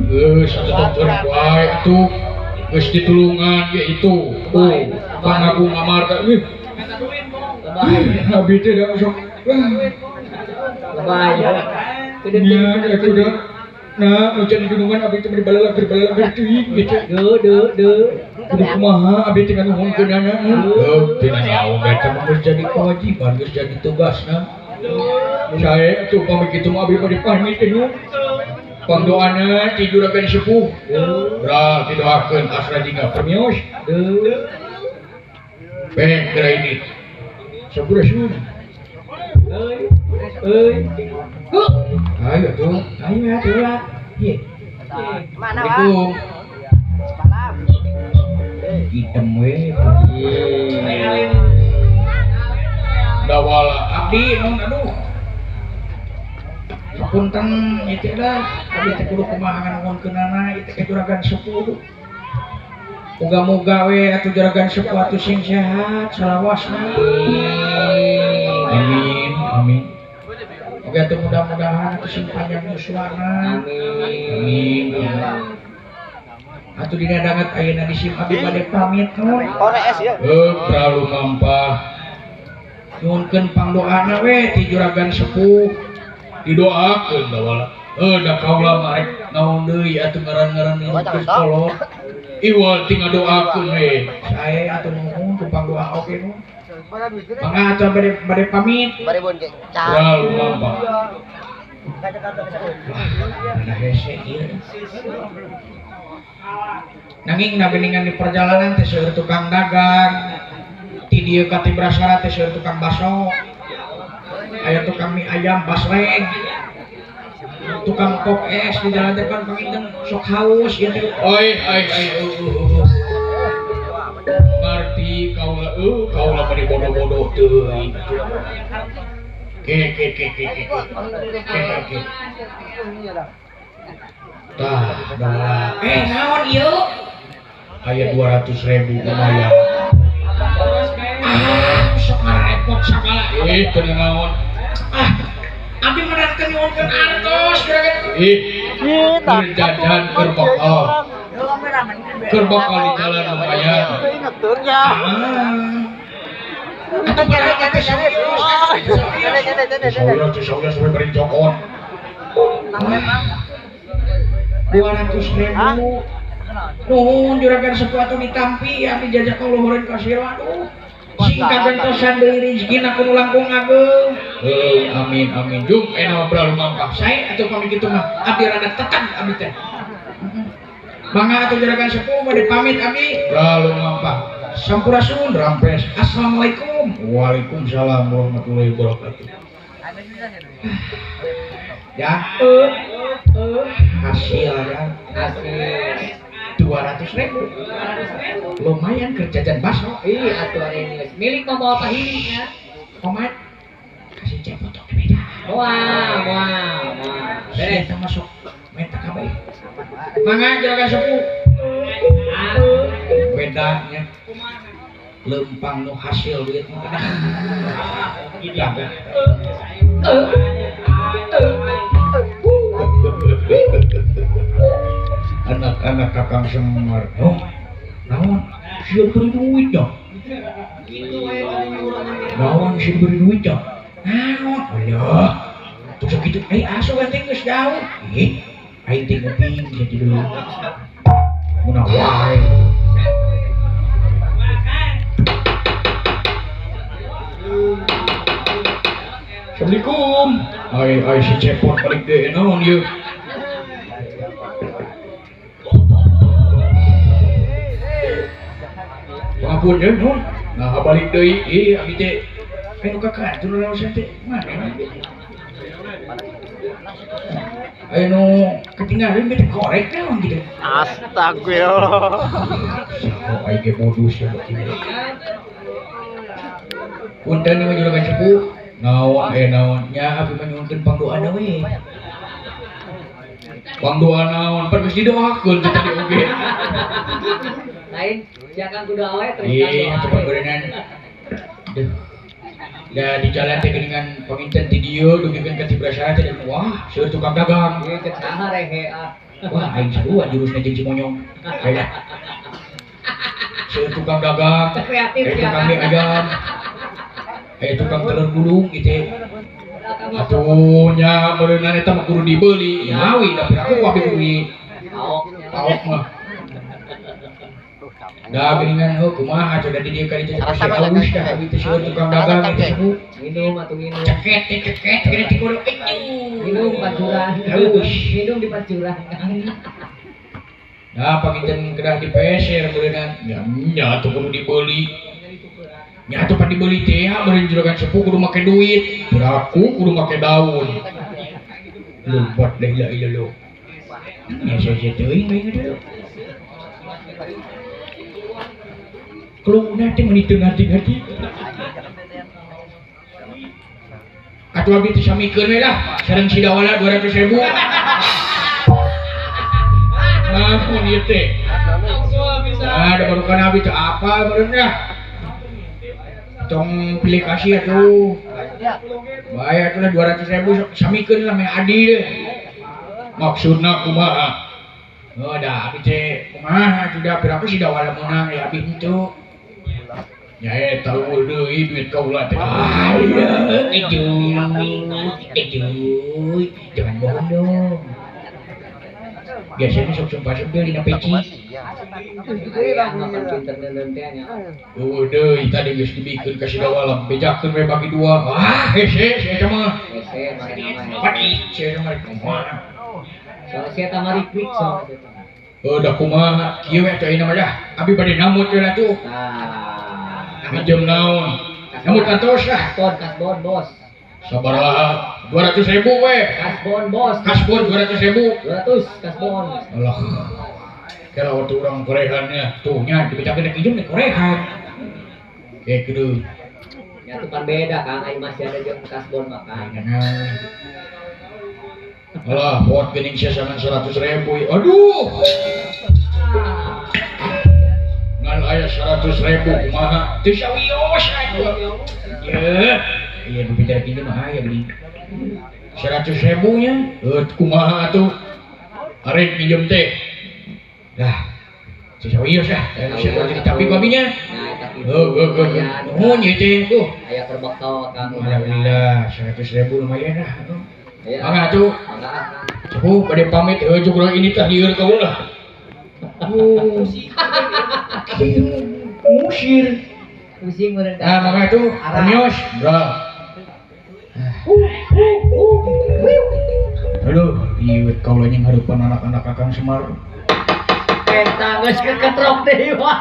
Geus atuh tong wae atuh. Geus ditulungan ge itu. Oh, pangagung amarga euy. Abi teh da sok. Lebay. Nya kudu. Nah, ujian gunungan abi teh bari balala teuing gitu. Duh duh duh. Kudu kumaha abi teh nganuhunkeunana. Heuh, teu naon eta mah geus jadi kewajiban, geus jadi tugasna. Sae atuh pamit kitu mah abi bade pamit teh nu. Pangdoana ti juragan sepuh. Bra didoakeun asra jingga permios. Duh. Beng geura ini. Sampurasun. Euy. Euy. Huh. Ayo tuh, Ayo atuh lah. Ye. Mana, Pak? Assalamualaikum. Salam. Hitam we. Dawala abdi non aduh. Punten ieu teh dah, abdi teh kudu kumaha nganuhunkeunana ieu teh ka juragan sepuh. Moga-moga we atuh juragan sepuh atuh sing sehat salawasna. Amin, amin. Oke atuh mudah-mudahan atuh sing panjang yuswana. Amin. Amin. Atuh dina danget ayeuna di sim abdi bade pamit nun. Ores ya. Heuh, terlalu mampah. Nyuhunkeun pangdoana we ti juragan sepuh. Didoakeun dawala. Heuh, da kaula mah rek naon deui atuh ngaran-ngaran nyuhunkeun kolot. Iwal ti ngadoakeun we. Sae atuh nuhun ku pangdoa oge nu. Mangga atuh bade pamit. Bare bon ge. Terlalu mampah. Wah, ada hese ieu. Nanging na geuningan di perjalanan teh seueur tukang dagang. Ti dieu ka Tibrasara teh seueur tukang baso. Aya tukang mie ayam basreng. Tukang pop es di jalan teh kan panginten sok haus ieu teh. Oi ai ai Ngarti kaula euy kaula bade bodoh-bodoh teuing. Ke ke ke ke ke. Ke ke. Tah, dah. Eh, naon ieu? Aya 200.000 lumayan. Ah, sok ngarepot sagala. Eh, teu naon. Ah, abdi mah teu nyuhunkeun artos juragan. Ih, keur jajan keur bakal. Keur bakal di jalan lumayan. Ah. Atuh barang teh serius. Sauyah teh sauyah sampai beri cokot. 200.000. Nuhun juragan sepuh atuh ditampi abdi jajak luhureun ka sira aduh. Sing kagentosan deui rezekina kudu langkung ageung. Heuh, amin amin. Jung enak ngobrol mampah. Sae atuh pamit kitu mah abdi rada teteg abdi teh. Mangga atuh juragan sepuh bade pamit abdi. Lalu mampah. Sampurasun Rampes. Assalamualaikum. Waalaikumsalam warahmatullahi wabarakatuh. Ya, hasil ya. Hasil 200.000. Lumayan keur jajan bakso. Iya atuh ari geus milik mah moal pahili nya. Omat kasih cepot di meja. Moal, moal, moal. Beres masuk minta kabeh. Mangga juragan sepuh. Bedanya lempang nu hasil duit mah dagang. Anak-anak kakang Semar. Oh, naon? Sieun beri duit nya. Naon sieun beri duit nya? Naon? Alah. Tuh sakitu eh asup teh geus jauh. Ih, aing teh nguping jadi dulu. Munah wae. Assalamualaikum. Ai ai si cepot balik deui naon ieu? Pangapunten nun. Nah balik deui ih abdi teh anu ka kantun laosan teh mana abdi teh? Aya nu ketinggalan teh korek naon gitu. Astagfirullah. Saho aing ge modus ya beuki. Punten ieu mah juragan sepuh. Naon eh naon nya abdi mah nyuhunkeun pangdoana we. Pangdoa naon pan geus didoakeun teh tadi oge. Lain sia kang kudu awe terus Ih, atuh panggorengan. Duh. Da di jalan teh geuningan panginten ti dieu dugikeun ka Tibrasara teh wah, seueur tukang dagang. Ieu teh saha rehe ah. Wah, aing sarua jurusna jeung si monyong. Aya. Seueur tukang dagang, Kreatif aya ya tukang mie ayam. Aya tukang telur gulung gitu. Atuh nya meureunna eta mah kudu dibeuli. Mawi da piraku ku abi duit. Paok mah. Da geuningan heuh kumaha atuh da di dieu ka ditu teh alus dah abi teh seueur tukang dagang itu sepuh. Minum atuh minum. Ceket teh ceket geuning ti kudu euy. Minum pancuran. Halus. Minum di pancuran. Nah, panginten kedah dipeser meureunna. Nya nya atuh kudu dibeuli. Nya atuh pan dibeuli teh meureun juragan sepuh kudu make duit. Piraku kudu make daun. Lubat la ilaha illallah. Nya sia-sia teuing bae geus. Keluna teh meuni teu ngarti-ngarti. Atuh abdi teh samikeun we lah sareng si Dawala 200.000. Lamun ieu teh. Ah, da baru kana abdi teh apa meureun dah. Tong pilih kasih atuh. Bae atuh lah 200.000 samikeun lah meh adil. Maksudna kumaha? Oh, da abdi teh kumaha atuh da piraku si Dawala meunang ya abdi henteu. Nya eta eueuh deui duit kaula teh. Ayo, ejuy, jangan bohong dong. Biasanya sok sumpah sebel dina peci. Eueuh deui tadi geus dibikeun ka si Dawala, bejakeun we bagi dua. Wah, hese si eta mah. Hese mah. Pati si eta mah kumaha. Soalnya si eta mah quick soalnya si eta. Heuh da kumaha kieu we atuh ayeuna mah dah. Abi bade namut we lah tuh. Tah. Minjem naon? Namut kantos lah. Kasbon, bos. Sabaraha? 200.000 we. Kasbon, bos. Kasbon 200.000. 200 kasbon. Alah. Kela waktu urang korehannya. Tuh nya dibejakeun rek minjem korehan. Kayak kudu. Ya tuh kan beda Kang, aing masih ada jeung kasbon mah Kang. Alah, buat geuning sia sangan 100.000. Aduh. Ngan aya 100.000 kumaha? Teu sawios atuh. Yeuh. Ieu nu bicara kieu mah aya geuning. 100.000 nya. Heuh kumaha atuh? Arek minjem teh. Lah. Teu sawios ah. Sia tapi ku abinya. Nah, eta kitu. Heuh heuh heuh. Nuhun ieu teh. Tuh. Aya perbekal Kang. Alhamdulillah 100.000 lumayan lah. Aya. Mangga atuh. Mangga. Sepuh bade pamit heuh jug ini teh lieur kaula. Oh. Musir. Pusing meureun. Nah, mangga atuh. Mios. Bra. Aduh, ieu kaula nya ngarupan anak-anak Kakang Semar. Eta geus keketrok deui wah.